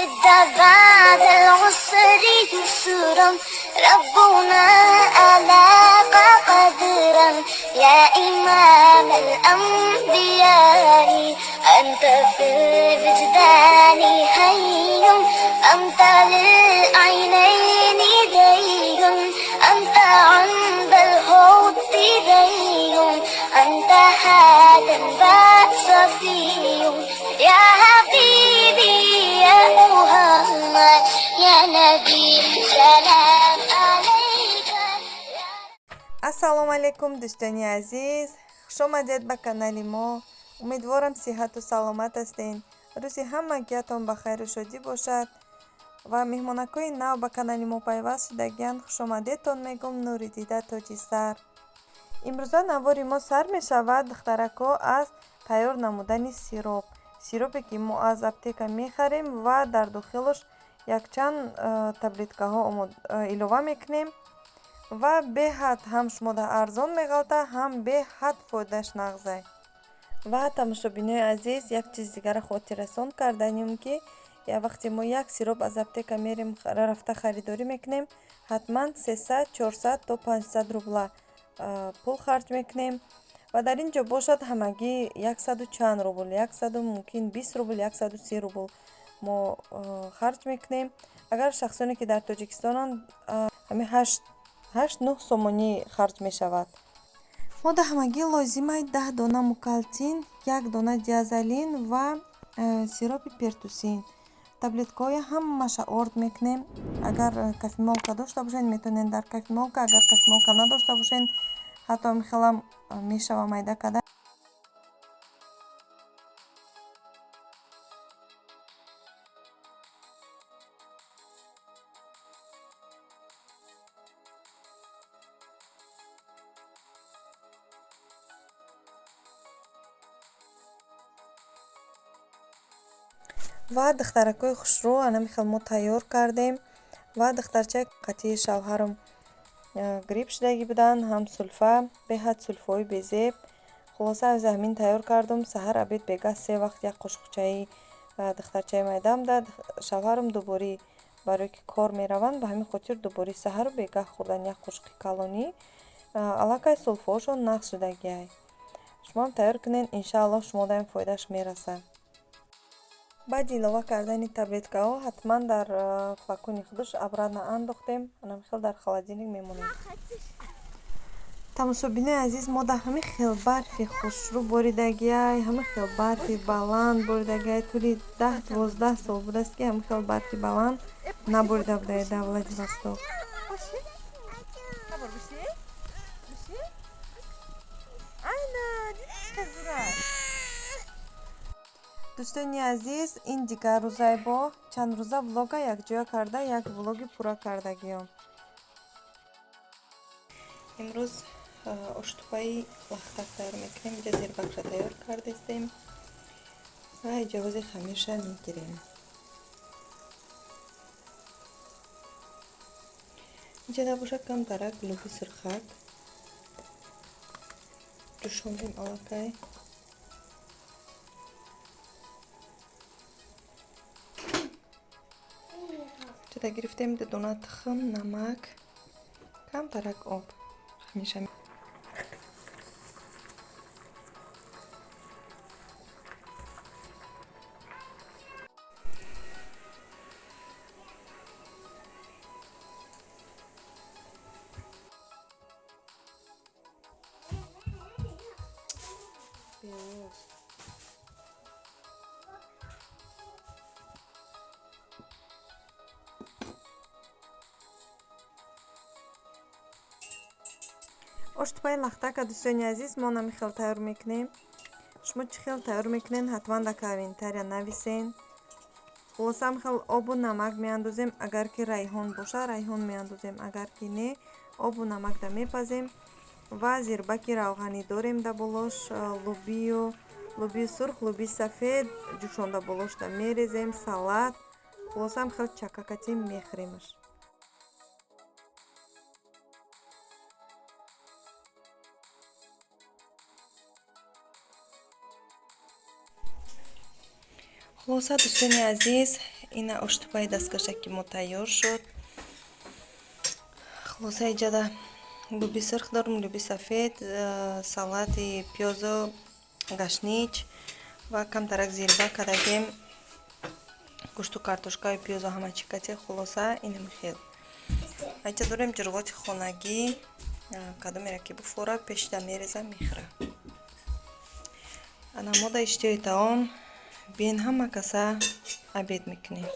الشدة بعد العسر يسرا ربنا ألاق قدرا يا إمام الأنبياء أنت في الوجدان حي أنت للعينين دي أنت عند الحوض دي أنت هذا وصفي يا حبيبي يا محمد يا نبي سلام عليك. Ассалому алайкум, дӯстони азиз, хушомадед ба канали мо. Умедворам, сиҳату саломат ҳастен. Рӯзи ҳамагиатон ба хайру шодӣ бошад ва меҳмонакҳои нав ба канали мо пайваст шудагиянд, хушомадедтон мегӯм, нури дида, тоҷи сар. Имрӯза навори мо сар мешавад, духтаракҳо, аз тайёр намудани сироп. Сиропе, ки мо аз аптека мехарем ва дар дохилаш якчанд таблеткаҳо илова мекунем ва беҳад ҳам шумода арзон меғалта, ҳам беҳад фоидааш нағзай. Ва тамошобинои азиз, як чиз дигара хотиррасон карданем, ки вақте мо як сироп аз аптека мерем, рафта харидорӣ мекунем, ҳатман 300, 400 то 500 рубла пул харҷ мекунем ва дар ин ҷо бошад ҳамагӣ яксаду чанд рубл, яксаду мумкин 20 рубл, 130 рубл мо харҷ мекунем. Агар шахсоне, ки дар Тоҷикистонанд, ҳамин 8-9 сомонӣ харҷ мешавад. Мо да ҳамагӣ лозимай 10 дона мукалтин, як дона диазолин ва сиропи пертусин. Таблеткаҳои ҳамаша орд мекунем. Агар кофемолка дошта бошед, метавонед дар кофемолка, агар кофемолка надошта бошед, ҳатто михелам мешава майда карда. Ва духтаракҳои хушрӯ, анами хел мо тайёр кардем ва духтарчаи қатии шавҳарам грипп шудагӣ буданд, ҳам сулфа, беҳад сулфаҳои безеб. Хулоса, аз ҳамин тайёр кардум. Саҳар, обед, бегаҳ, се вақт як қошуқчаи духтарчаи майдаам дад. Шавҳарам дуборӣ, барое ки кор мераванд, ба ҳамин хотир дуборӣ саҳару бегаҳ хӯрдан як қошуқи калонӣ. Аллакай сулфаҳошон нағз шудагиай. Шумоам тайёр кунед, иншааллоҳ, шумодаам фоидааш мерасад. Баъди илова кардани таблеткаҳо ҳатман дар флакони худаш обратно андохтем, анам хел дар холодильник мемонем. Тамошобинои азиз, мо дар ҳамин хел барфи хушрӯ боридагиай, ҳамин хел барфи баланд боридагиай. Тӯли 10-12 сол будааст, ки ҳамин хел барфи баланд наборида будай дар Владивосток. Дӯстони азиз, ин дигар рӯзай бо чанд рӯза влога якҷоя карда, як влоги пурра кардагиём. Имрӯз оштупаи лахтак тайёр мекунем. Инҷа зирбакша тайёр кардастем ва иҷози хамирша мегирем. Инҷа набошад камтарак луби сурхак ҷӯшондем аллакай. Чида гирифтем ду дона тухм, намак, камтарак об. Хамиша пиёз. Оштупаи лахтака, дӯстони азиз, мо нами хел тайёр мекунем. Шумо чӣ хел тайёр мекунед, ҳатман дар комментария нависен. Хулоса, ҳам хел обу намак меандозем. Агар ки райҳон боша, райҳон меандозем, агар ки не, обу намакда мепазем ва зирбаки равғанӣ дорем дар болош, лубию лубии сурх, лубии сафед ҷӯшонда болошда мерезем, салат. Хулоса, ҳам хел чакакатӣ мехӯремаш. Хулоса, дӯстони азиз, Ина оштупаи дасткашаки мо тайёр шуд. Хулоса, иҷада луби сурх дорем, луби сафед, салати пиёзу гашнич ва камтарак зирба кардагем, гӯшту картошкаю пиёзу ҳама чӣ кати. Хулоса, инами хел. Айҷа дорем ҷурғоти хонагӣ, кадомеро ки буфора, пешида мереза, мехӯра. Ана мода иштиҳои таом биен, ҳама каса обед мекунем.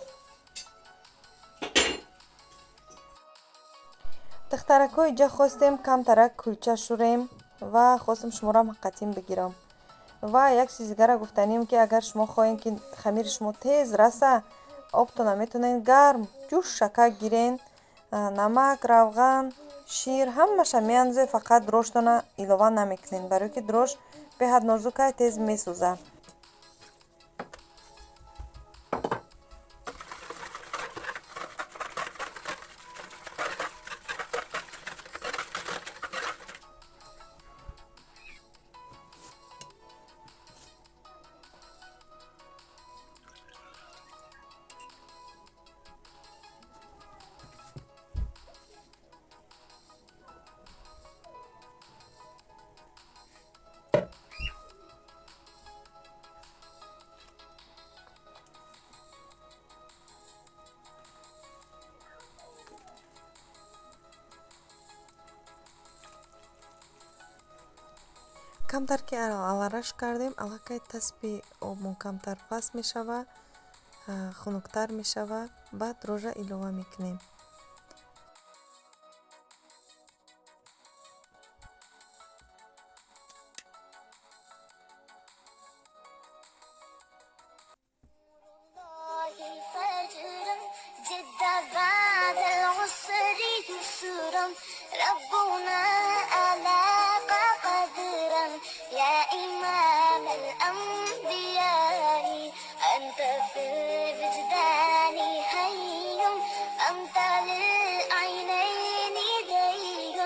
Духтаракҳо, иҷа хостем камтарак кулча шӯрем ва хостем шуморо ҳаққатин бигирам. Ва як чизи дигара гуфтанем, ки агар шумо хоҳем, ки хамири шумо тез раса, обтона метавонед гарм ҷӯш шакар гирен, намак, равған, шир ҳамаша меандозед, фақат дрожжтона илова намекунед, барое ки дрожж беҳад нозука, тез месӯзад. Камтар ки алараш кардем, аллакай таспи обмон камтар паст мешава, хунуктар мешава, баъд дрожжа илова мекунем. يا إمام الأنبياء أنت في الوجدان حي، أنت للعينين دي،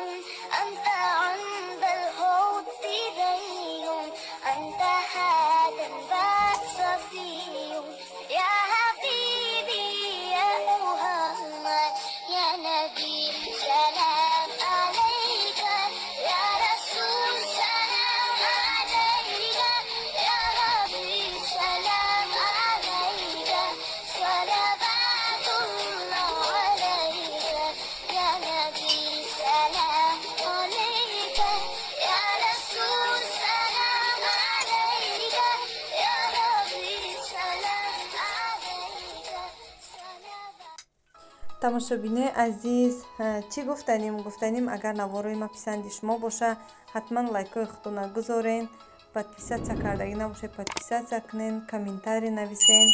أنت عند الحوض ري، أنت هذا الصفي. يا حبيبي يا محمد يا نبي سلام عليك، يا رسول سلام عليك، يا حبيب سلام عليك، صلوات الله عليك، يا نبي سلام عليك، يا رسول سلام عليك، يا حبيب سلام عليك، صلوات. Тамошобинои азиз, чӣ гуфтанем? Гуфтанем, агар наворои ма писанди шумо боша, ҳатман лайкҳои худтона гузорен, подписаться кардагӣ набошед, подписаться кунен, комментарий нависен,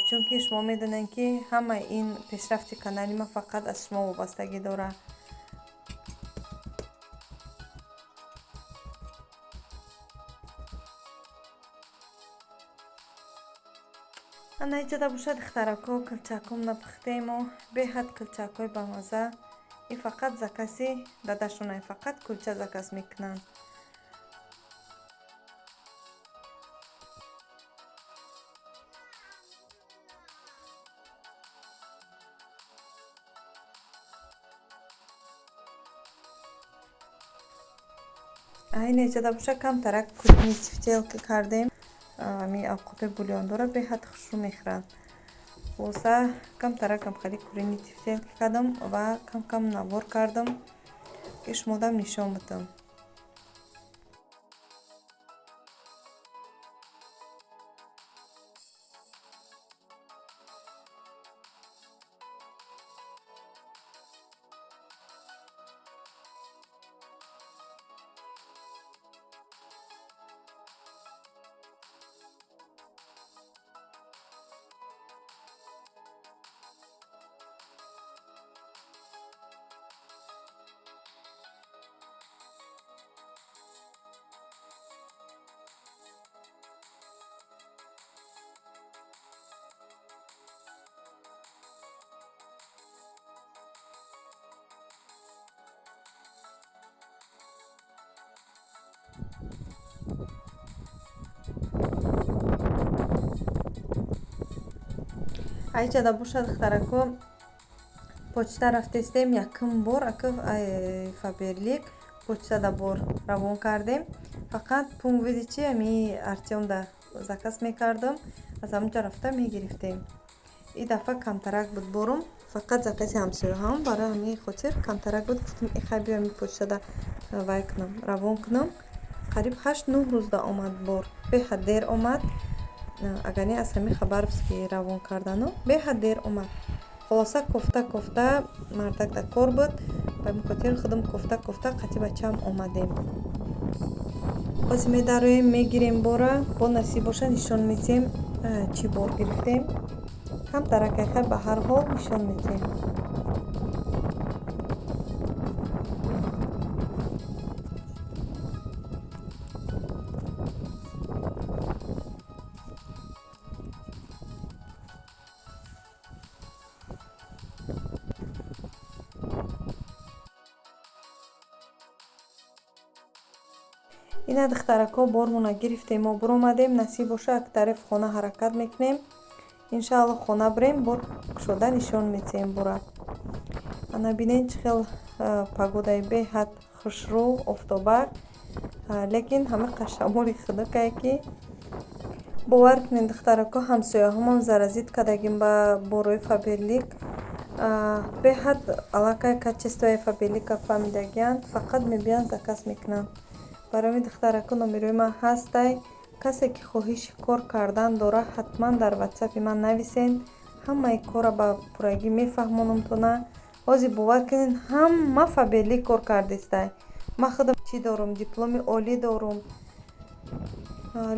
чунки шумо медонед, ки ҳамаи ин пешрафти канали ма фақат аз шумо вобастагӣ дорад. Ана иҷода бошад, духтарако, килчаком напухтему, беҳад килчакҳои бамаза. И фақат закази дадашонай, фақат кулча заказ мекунанд. Айна иҷода боша, камтарак кӯтни тефтелка кардем. Ами авқотҳои бульондора беҳад хушрӯ мехӯранд. Хулоса, камтаракам хеле куриный тефтелка кардам ва кам-кам навор кардам, ки шумодам нишон бидам. Айҷада бошад, духтарако, почта рафтестем. Якум бор ака Фаберлик почтада бор равон кардем. Фақат пункт выдачи ами Артёмда заказ мекардам, аз ҳамонҷо рафта мегирифтем. И дафъа камтарак буд борум, фақат закази ҳамсояҳам, барои ҳамин хотир камтарак буд. Гуфтам, ихай биём почтада вай кунам, равон кунам. Қариб 8-9 рӯзда омад бор, беҳад дер омад. Агар не, аз ҳамин Хабаровский равон кардану беҳад дер омад. Хулоса, кофта кофта мардак дар кор буд, ба ҳамин хотир худам кофта кофта қати бачаам омадем. Боз медароем, мегирем бора, бо насиб боша нишон медиҳем, чӣ бор гирифтем. Камтаракай, хай, ба ҳар ҳол нишон медиҳем. Ина, духтарако, бормона гирифтем, мо буромадем. Насиб боша, як тарафи хона ҳаракат мекунем. Иншаалло, хона бирем, бор кушода нишон медиҳем бора. Ана бинед, чӣ хел погодаи беҳад хушрӯ, офтобак, лекин ҳама қашамоли хунукае, ки бовар кунед, духтарако, ҳамсояҳомон заразить кардагим ба борои Фаберлик. Беҳад аллакай качествои Фаберлика фаҳмидагианд, фақат мебиёянд, заказ мекунанд. Барои ҳамин, духтарако, номерои ман ҳастай. Касе ки хоҳиши кор кардан дорад, ҳатман дар ватсапи ман нависен. Ҳамаи корра ба пуррагӣ мефаҳмонамтона. Ҳозир, бовар кунед, ҳама Фаберлик кор кардистай. Ман худам чӣ дорум? Дипломи олӣ дорум,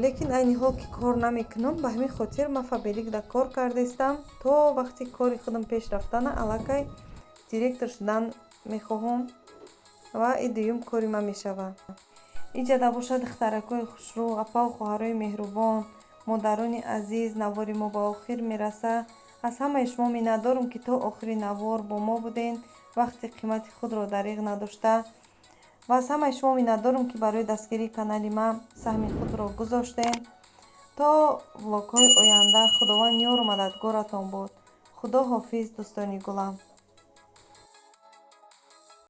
лекин айни ҳол ки кор намекунам. Ба ҳамин хотир ман Фаберликда кор кардистам, то вақти кори худам пеш рафтана. Аллакай директор шудан мехоҳам ва и дуюм кори ман мешавад. Иҷада бошад, духтаракои хушрӯ, апаву хоҳарои меҳрубон, модарони азиз, навори мо ба охир мерасад. Аз ҳамаи шумо миннатдорам, ки то охири навор бо мо буден, вақти қимати худро дариғ надошта. Ва аз ҳамаи шумо миннатдорам, ки барои дастгирии канали ман саҳми худро гузоштен. То влогҳои оянда, Худованд ёру мададгоратон бод. Худо ҳофиз, дӯстони гулам.